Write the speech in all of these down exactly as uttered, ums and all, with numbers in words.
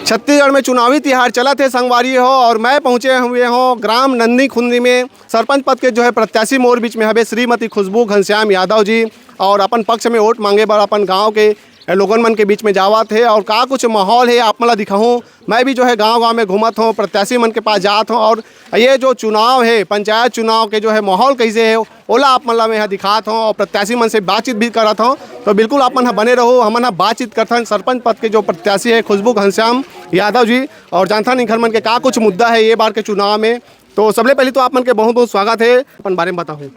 छत्तीसगढ़ में चुनावी तिहार चलत हे संगवारी हो, और मैं पहुंचे हुए हूं ग्राम नन्नी खुन्नी में। सरपंच पद के जो है प्रत्याशी मोर बीच में हवे श्रीमती खुशबू घनश्याम यादव जी, और अपन पक्ष में वोट मांगे बर अपन गांव के लोगन मन के बीच में जावत हे। और का कुछ माहौल हे, आप मन ला दिखाहूं। मैं भी जो है गांव-गांव में घूमत हूं, प्रत्याशी मन के पास जात हूं, और ये जो चुनाव हे, पंचायत चुनाव के जो है माहौल कैसे हे, ओला आप मन ला मैं ह दिखात हूं और प्रत्याशी मन से बातचीत भी करत हूं। तो बिल्कुल आप मन ह बने रहो, हमन ह बातचीत करथन सरपंच पद के जो प्रत्याशी हे खुशबू घनश्याम यादव जी, और जानथन इनकर मन के का कुछ मुद्दा हे ये बार के चुनाव में। तो सबले पहले तो आप मन के बहुत बहुत स्वागत हे, अपन बारे में बताहू।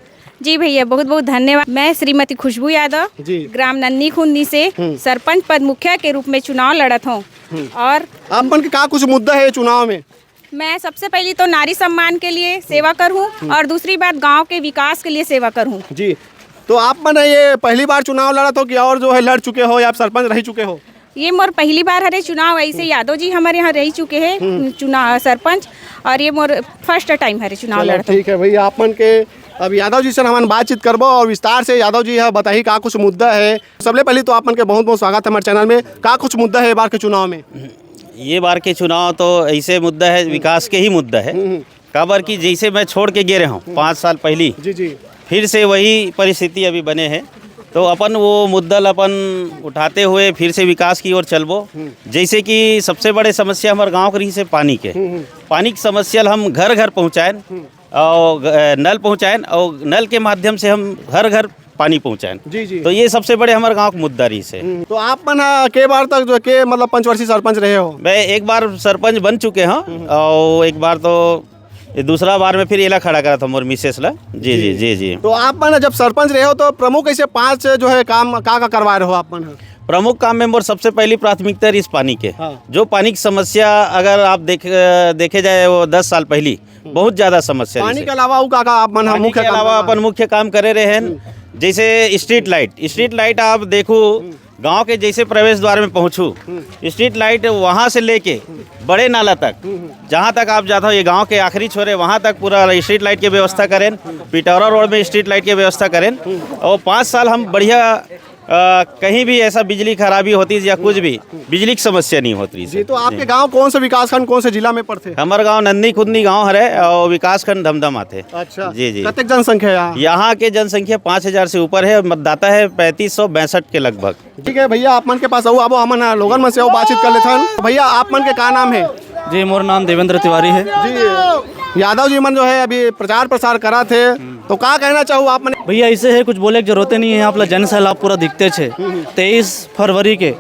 जी भैया, बहुत बहुत धन्यवाद। मैं श्रीमती खुशबू यादव, जी। ग्राम नन्नी खुन्नी से हम्म। सरपंच पद मुखिया के रूप में चुनाव लड़त हूँ। हम्म। और आप मन के का कुछ मुद्दा हे चुनाव में? मैं सबसे पहली तो नारी सम्मान के लिए सेवा करूँ हम्म। और दूसरी बात गांव के विकास के लिए सेवा करूँ। जी, तो आप मन ये पहली बार चुनाव लड़त हो कि और जो है लड़ चुके हो या आप सरपंच रह चुके हो? ये मोर पहली बार हरे चुनाव, ऐसे यादव जी हमारे यहाँ रह चुके हैं हम्म। चुनाव सरपंच, और ये मोर फर्स्ट टाइम हरे चुनाव चलो, लड़त। ठीक है भैया, आप मन के अब यादव जी से हमन बातचीत करबो और विस्तार से यादव जी ह बताही का कुछ मुद्दा हे। सबले पहले तो आप मन के बहुत बहुत स्वागत है हमारे चैनल में। का कुछ मुद्दा हे ये बार के चुनाव में? ये बार के चुनाव तो ऐसे मुद्दा है, विकास के ही मुद्दा है। हम्म, हम्म। काबर कि जैसे मैं छोड़ के गे रहे हूँ पाँच साल पहली, जी, जी। फिर से वही परिस्थिति अभी बने है, तो अपन वो मुद्दा ल अपन उठाते हुए फिर से विकास की ओर चलबो। हम्म। जैसे कि सबसे बड़े समस्या हमारे गांव के रही से पानी के, हम्म, हम्म। पानी की समस्या ल हम घर घर पहुँचाएन हम्म। और ग-, नल पहुँचाएन और नल के माध्यम से हम घर घर पानी पहुँचाएन। जी, जी। तो ये सबसे बड़े हमारे गांव का मुद्दा रही से। हम्म, तो आप मन ह के बार तक जो के मतलब पंचवर्षीय सरपंच रहे हो? मैं एक बार सरपंच बन चुके हूँ हम्म। और एक बार तो ये दूसरा बार में फिर एला खड़ा करा था मोर मिसेस ला। जी, जी, जी। जी, जी। तो आप मन जब सरपंच रहे हो तो प्रमुख ऐसे पांच जो है काम का का करवा रहे हो आप मन ह? प्रमुख काम में मोर सबसे पहली प्राथमिकता रही पानी के। हाँ। जो पानी की समस्या अगर आप देख, अ, देखे जाए वो दस साल पहली हम्म। बहुत ज्यादा समस्या पानी रही के से। अलावा अउ का का आप मन ह पानी मुख्य के काम अलावा करवा अपन मुख्य काम करे रहे हैं, हम्म। जैसे स्ट्रीट लाइट, स्ट्रीट लाइट आप देखो, हम्म। गांव के जैसे प्रवेश द्वार में पहुंचू, हम्म। स्ट्रीट लाइट वहां से लेके हम्म। बड़े नाला तक, हम्म, हम्म। जहां तक आप जाता हो, ये गांव के आखिरी छोरे, वहां तक पूरा स्ट्रीट लाइट की व्यवस्था करें, हम्म। पिटौरा रोड में स्ट्रीट लाइट की व्यवस्था करें। हम्म। और पाँच साल हम बढ़िया, अ, कहीं भी ऐसा बिजली खराबी होती या कुछ भी, बिजली की समस्या नहीं होती रही जी, सर। तो आपके जी। गांव कौन से विकासखंड, कौन से जिला में पड़ते हैं? हमारे गांव नन्नी खुदनी गांव हरे और विकासखंड धमधम आते। अच्छा। जी, जी। कतेक जनसंख्या है यहाँ? यहाँ के जनसंख्या पाँच हजार से ऊपर है, मतदाता है पैंतीस सौ बैसठ के लगभग। ठीक है भैया, आप मन के पास आऊ, अब हमन लोगन मन से आऊ बातचीत कर लेथन। भैया, आप मन के का नाम है? जी, मोर नाम देवेंद्र तिवारी है। जी, यादव जी मन जो है अभी प्रचार प्रसार करा थे, तो का कहना चाहू आप मन? भैया, ऐसे है, कुछ बोले की जरूरत नहीं है, आप ला जन सैलाब पूरा दिखते छे। तेईस फरवरी के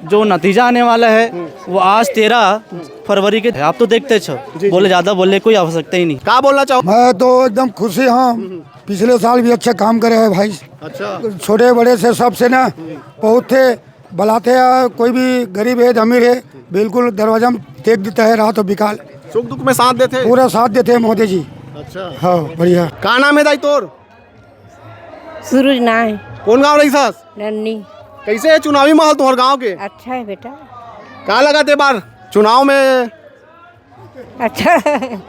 जो नतीजा आने वाला है, वो आज तेरह फरवरी के, आप तो देखते छो, जी, जी। बोले, ज्यादा बोले कोई आवश्यकता ही नहीं। का बोलना चाहो? मैं तो एकदम खुशी हूँ, पिछले साल भी अच्छा काम करे है भाई। अच्छा। छोटे बड़े से सबसे ना बहुत थे, बुलाते हैं, कोई भी गरीब है, अमीर है, बिल्कुल दरवाजा में टेक देता है रात और बिकाल। सुख दुख में साथ देते? पूरा साथ देते हैं मोदी जी। अच्छा। हाँ, बढ़िया। का नाम है दाई तोर? सूरज ना है। कौन गांव रही सास? नन्नी। कैसे है चुनावी माहौल तुम्हारे गांव के? अच्छा है बेटा। का लगा ते बार चुनाव में? अच्छा।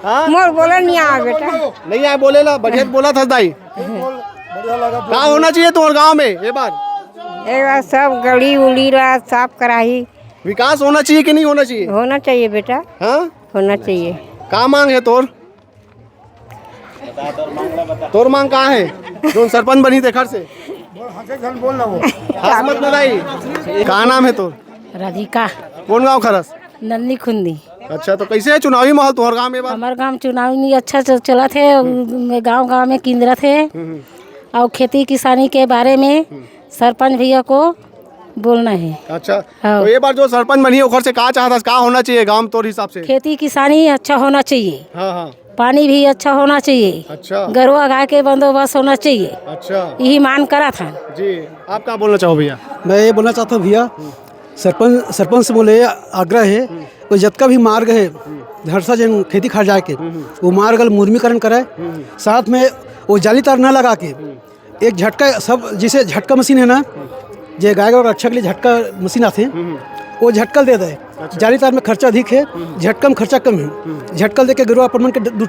हाँ? मोर बोला नहीं आ बेटा। नहीं आए बोले ला, बढ़िया बोला था दाई। का होना चाहिए तुम्हारे गांव में ये बार? ये बार सब गली उली रहा, साफ कराही। विकास होना चाहिए कि नहीं होना चाहिए? होना चाहिए बेटा। हाँ? होना चाहिए। का मांग है तोर? तोर मांग का है? जोन सरपंच बनी तेखर से। हंस मत बताई। का नाम है तोर? राधिका। कौन गांव खरस? नन्नी खुन्नी। अच्छा, तो कैसे है चुनावी माहौल तुम्हारे गांव में बार? हमारे गांव में चुनावी नहीं अच्छा चल-, चला थे। गांव गांव में किंदरा थे। हम्म, हम्म। और खेती किसानी के बारे में हम्म। सरपंच भैया को बोलना है। अच्छा, हाँ। तो ये बार जो सरपंच बनी है, ओकर से का चाहता, का होना चाहिए गांव तोर हिसाब से? खेती किसानी अच्छा होना चाहिए। हाँ, हाँ। पानी भी अच्छा होना चाहिए। अच्छा। गरुआ गाय के बंदोबस्त होना चाहिए। अच्छा। यही मांग करा था। जी, आप का बोलना चाहो भैया? मैं ये बोलना चाहता हूँ भैया, सरपंच, सरपंच से बोले आग्रह है, वो जतका भी मार्ग है, धरसा जन खेती खार जाए के, वो मार्ग ल मुर्मीकरण करे, साथ में वो जाली तार न लगा के, एक झटका सब, जैसे झटका मशीन है ना, जे गाय गरु रक्षा के लिए झटका मशीन आथे, वो झटकल दे दे। अच्छा। जाली तार में खर्चा अधिक है, हम्म। झटकल में खर्चा कम है। हम्म। झटकल दे के गरुवा अपन मन के द-, दूर,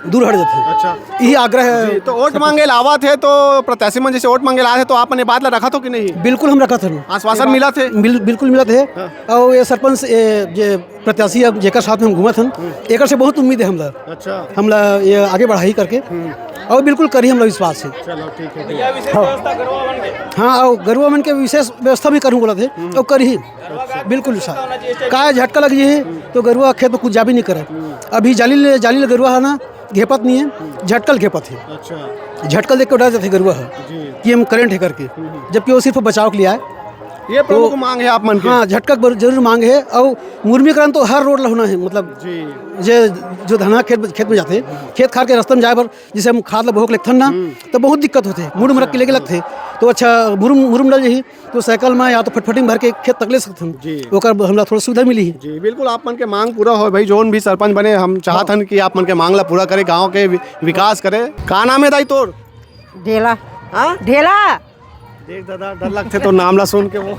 दूर हट जाते हैं। अच्छा। यही आग्रह है। जी, तो वोट मांगे लावत है तो प्रत्याशी मन जैसे वोट मांगे लावत है तो आप मन ये बात ला रखत हो कि नहीं? बिल्कुल हम रखत हन। आश्वासन मिलत है? बिल-, बिल्कुल मिलत है। हाँ। और ये सरपंच, ये, ये प्रत्याशी अब जेकर साथ में हम घूमत हन, हम्म। एकर से बहुत उम्मीद है हमला। अच्छा। हमला ये आगे बढ़ाई करके। हम्म। और बिल्कुल करी, हमला विश्वास है। चलो, ठीक है, ठीक है। हाँ। हाँ, और गरुवा मन के विशेष व्यवस्था भी करूँ बोलत है, हम्म। और करी। अच्छा। बिल्कुल सर। का झटका लग जाही, हम्म। तो गरुवा खेत में कुछ जा भी नहीं करे। हम्म। अभी जाली ले, जाली ले गरुवा है ना, घेपत नहीं है, हम्म। झटकल घेपत है। अच्छा। झटकल देख के डर जाते गरुवा है जी। कि हम करंट है करके, हम्म। जबकि वो सिर्फ बचाव के लिए आए। ये तो प्रमुख मांग है आप मन के? हाँ, झटका बर-, जरूर मांग है। और मुर्मीकरण तो हर रोड ला होना है, मतलब जी। जे, जो धना खेत, खेत में जाते, खेत खार के रास्ता में जाए बर, जैसे हम खाद ला बोहक लेथन ना, हम्म। तो बहुत दिक्कत होते, मुरुम रख के लेके लगते। तो अच्छा, मुरुम, मुरुम डल जाही, तो साइकिल में या तो फटफटी में भर के खेत तक ले सकथन। जी। ओकर हमला थोड़ा सुविधा मिली। जी, बिल्कुल, आप मन के मांग पूरा हो भाई। जोन भी सरपंच बने, हम चाहत हन कि आप मन के मांग ला पूरा करे, गांव के वि-, विकास करे। का नाम है दाई तोर? ढेला। हाँ? ढेला। देख दादा, डर लगथे तो नाम ला सुन के वो।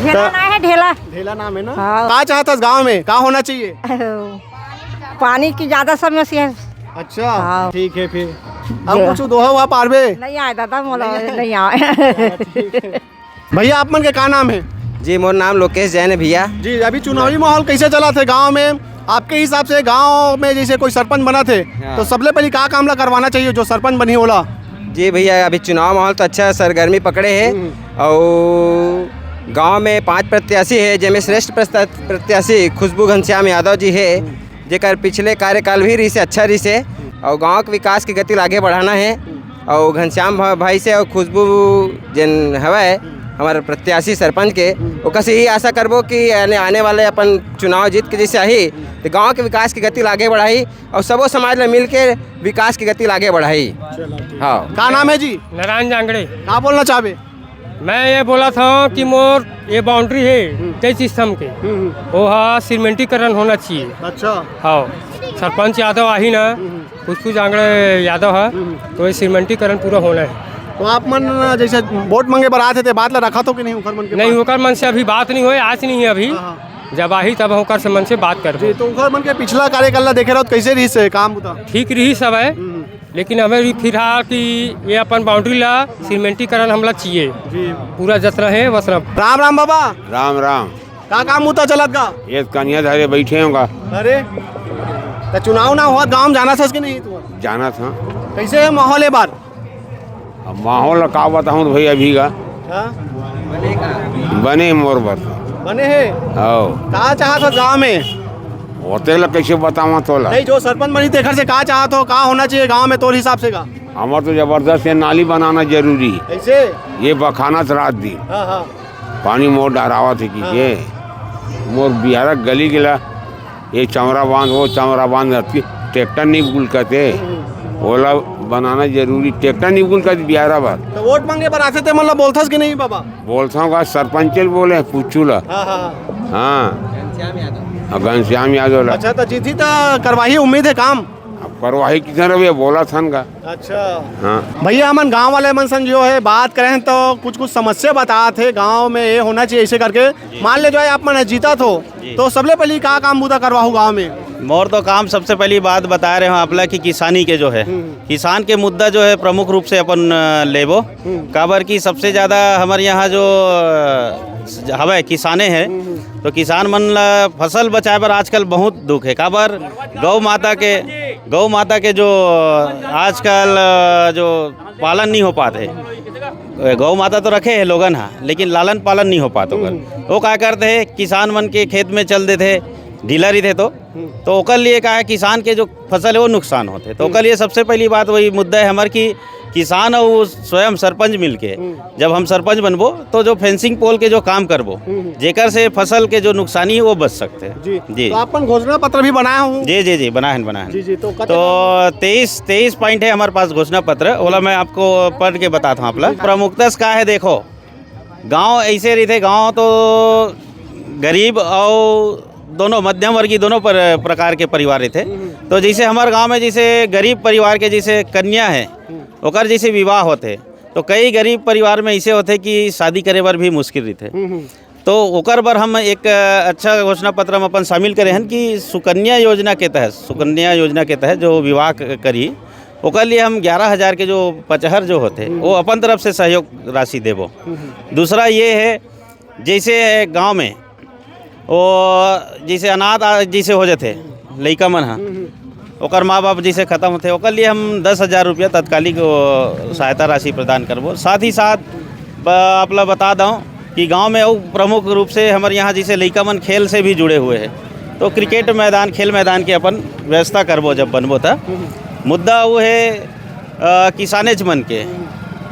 ढेला त-, ना है, ढेला। ढेला नाम है ना? हाँ। का चाहत हस गांव में, का होना चाहिए? पानी की ज्यादा समस्या है। अच्छा, हाँ। ठीक है फिर। अब जी। कुछ दोहा हुआ पारबे? नहीं आए दादा, मोला नहीं आए। नहीं आए। हाँ, ठीक है। भैया, आप मन के का नाम है? जी, मोर नाम लोकेश जैन है भैया। जी, अभी चुनावी माहौल कैसे चलत है गांव में? आपके हिसाब से गांव में जैसे कोई सरपंच बनत है, हाँ। तो सबले पहले का काम ला करवाना चाहिए जो सरपंच बनही ओला? जी भैया, अभी चुनाव माहौल तो अच्छा है, सरगर्मी पकड़े है। हम्म। और गांव में पांच प्रत्याशी है, जेमे श्रेष्ठ प्रस्ता-, प्रत्याशी खुशबू घनश्याम यादव जी है, हम्म। जेकर पिछले कार्यकाल भी रहिसे, अच्छा रहिसे, हम्म। और गांव के विकास की गति ला आगे बढ़ाना है। हम्म। और घनश्याम भा-, भाई से और खुशबू जेन हवय, हम्म। हमारे प्रत्याशी सरपंच के, हम्म। ओकर से यही आशा करबो कि आने, आने वाले अपन चुनाव जीत के जैसे आही, हम्म। तो गांव के विकास की गति ला आगे बढ़ाही और सबो समाज ला मिल के विकास की गति ला आगे बढ़ाही। चलो, ठीक। हाँ। का नाम है जी? नारायण जांगड़े। का बोलना चाहबे? मैं ये बोलत हंव कि मोर ये बाउंड्री है हम्म। तेईस स्तंभ के, हम्म, हम्म। वो हा सीमेंटीकरण होना चाहिए। अच्छा। हाँ, सरपंच यादव आही ना, हम्म, हम्म। खुशबू जांगड़े यादव है, हम्म, हम्म। तो ये सीमेंटीकरण पूरा होना है। तो आप मन जैसे वोट मांगे बर आत हे, ते बात ला रखत हो कि नहीं ओकर मन के नहीं, पास? ओकर मन से अभी बात नहीं होए, आज नहीं है अभी। हाँ, हाँ। जब आही तब ओकर से मन से बात करबो। जी, तो ओकर मन के पिछला कार्यकाल ला देखे रहो, कैसे रहिस हे काम बुता? ठीक रहिस हवय। हम्म। लेकिन हमें भी फिलहाल कि ये अपन बाउंड्री ला सीमेंटीकरण हमला चाहिए। जी। पूरा जतना है वतना। राम राम बाबा। राम राम। का काम बुता चलत गा? ये कनिया धरे बैठे हों गा। अरे, त चुनाव ना होवत गांव में जानत हस कि नहीं तू? जानत हंव। कैसे है माहौल ए बार? अब माहौल का बताऊं तो भाई अभी का। हाँ? बने मोर बर। बने हे? आओ। का चाहत हो गांव में? होते ला कैसे बतावा तोला? नहीं, जो सरपंच बनी तेखर से का चाहत हो, का होना चाहिए गांव में तोर हिसाब से का? हमर तो जबरदस्त ये नाली बनाना जरूरी है। कैसे? ये बखानत रात दिन। हाँ, हाँ। पानी मोर डहरावत हे कि हाँ। ये मोर बिहारा गली गेला, ये चमरा बांध, वो चमरा बांध, अतकी ट्रैक्टर नहीं गुल करते, ओला बनाना जरूरी, ट्रैक्टर नहीं गुल करते बिहारा बांध। तो वोट मांगे बर आथे ते मन ला बोलथस कि नहीं बाबा? बोलथंव का, सरपंच ल बोले, पुच्छू ला। हाँ, हाँ, हाँ। हाँ। घनश्याम यादव। हाँ, घनश्याम यादव ला। अच्छा, तो जीती तो करवाही, उम्मीद है काम? अब करवाही किधर, अब ये बोलथन का। अच्छा। हाँ। भैया, हमन गांव वाले मन संग जो है बात करें तो कुछ कुछ समस्या बतात हे, गांव में ये होना चाहिए ऐसे करके। जी। मान ले जो है आप मन जीतत हो, जी। तो सबले पहले का काम बुता करवाहू गांव में? मोर तो काम सबसे पहली बात बताए रहे हंव आप ला कि किसानी के जो है, हम्म। किसान के मुद्दा जो है प्रमुख रूप से अपन, अ, लेबो। हम्म। काबर कि सबसे ज्यादा हमर यहाँ जो, अ, हवय किसाने है, हम्म। तो किसान मन ला फसल बचाए बर आजकल बहुत दुख है। काबर गौ माता के, गौ माता के जो आजकल, अ, जो पालन नहीं हो पात हे। गौ माता तो रखे हे लोगन हा, लेकिन लालन पालन नहीं हो पात ओकर। हम्म। वो का करते हे, किसान मन के खेत में चल देते, ढीला रहिथे तो, हम्म। तो ओकर लिए का है, किसान के जो फसल है वो नुकसान होते। तो हम्म। ओकर लिए सबसे पहली बात वही मुद्दा है हमार कि किसान और स्वयं सरपंच मिलके, हम्म। जब हम सरपंच बनबो तो जो फेंसिंग पोल के जो काम करबो, हम्म। जेकर से फसल के जो नुकसानी है वो बच सकते। जी। जी। तो अपन घोषणा पत्र भी बनाए हो? जी, जी, जी, बनाए हैं, बनाए हैं। जी, जी, तो कते तो तेईस, तेईस पॉइंट है हमारे पास घोषणा पत्र, ओला मैं आपको पढ़ के बताता हूँ आप ला। प्रमुखता से का है, देखो, गांव ऐसे रहिथे, गांव तो गरीब और दोनों मध्यम वर्गीय दोनों पर, प्रकार के परिवार रहिथे। हम्म। तो जैसे हमारे गांव में जैसे गरीब परिवार के जैसे कन्या है, हम्म। ओकर जैसे विवाह होते, तो कई गरीब परिवार में ऐसे होथे कि शादी करे बर भी मुश्किल रहिथे। हम्म, हम्म। तो ओकर बर हम एक, अ, अच्छा घोषणा पत्र में अपन शामिल करे हन कि सुकन्या योजना के तहत, सुकन्या योजना के तहत जो विवाह क-, करी, ओकर लिए हम ग्यारह हजार के जो पचहर जो होथे, हम्म। वो अपन तरफ से सहयोग राशि देबो। हम्म। दूसरा ये है, जैसे गांव में वो जैसे अनाथ आ-, जैसे हो जाथे लइका मन ह, हम्म, हम्म। ओकर माँ बाप जैसे खत्म होथे, ओकर लिए हम दस हजार रुपया तत्कालिक वो सहायता राशि प्रदान करबो। साथ ही साथ ब-, आप ला बता दऊँ कि गांव में अउ प्रमुख रूप से हमर यहाँ जैसे लइका मन खेल से भी जुड़े हुए हैं, तो क्रिकेट मैदान, खेल मैदान के अपन व्यवस्था करबो जब बनबो त। हम्म। मुद्दा वो है, अ, किसानेच मन के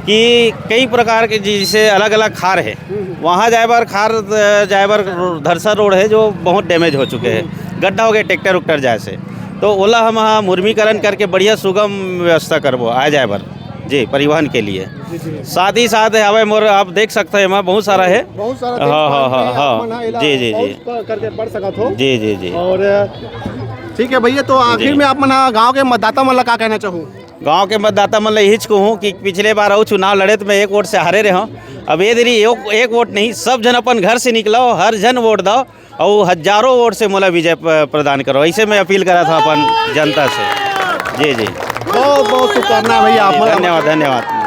कि कई प्रकार के जैसे अलग-अलग खार है, हम्म। वहाँ जाए बर खार, अ, जाए बर रो-, धरसा रोड है जो बहुत डैमेज हो चुके हैं, हम्म। गड्ढा हो गए ट्रैक्टर उक्टर जाए से, तो ओला हम ह मुर्मीकरण करके बढ़िया सुगम व्यवस्था करबो आए जाए बर, जी, परिवहन के लिए। जी, जी। साथ ही साथ हवे मोर, आप देख सकते हैं, एमा बहुत सारा है। बहुत सारा देख हाँ, हाँ, पाए हाँ, हैं, हाँ। आप मन ह एला जी, जी, जी। पहुंच प-, करके पढ़ सकत हो। जी, जी, जी। और ठीक है भैया, तो आखिर जी। में आप मन ह गांव के मतदाता मन ला का कहना चाहू? गांव के मतदाता मन ला यहीच कहूँ कि पिछले बार अउ चुनाव लड़े त मैं एक वोट से हारे रहे हूँ, अब ये देरी एक, एक वोट नहीं, सब झन अपन घर से निकलो, हर झन वोट दो, अउ हजारों वोट से मोला विजय प-, प्रदान करो। ऐसे मैं अपील करा था अपन जनता से। जी, जी। बहुत बहुत शुभकामना भैया आप मन ला। धन्यवाद, धन्यवाद।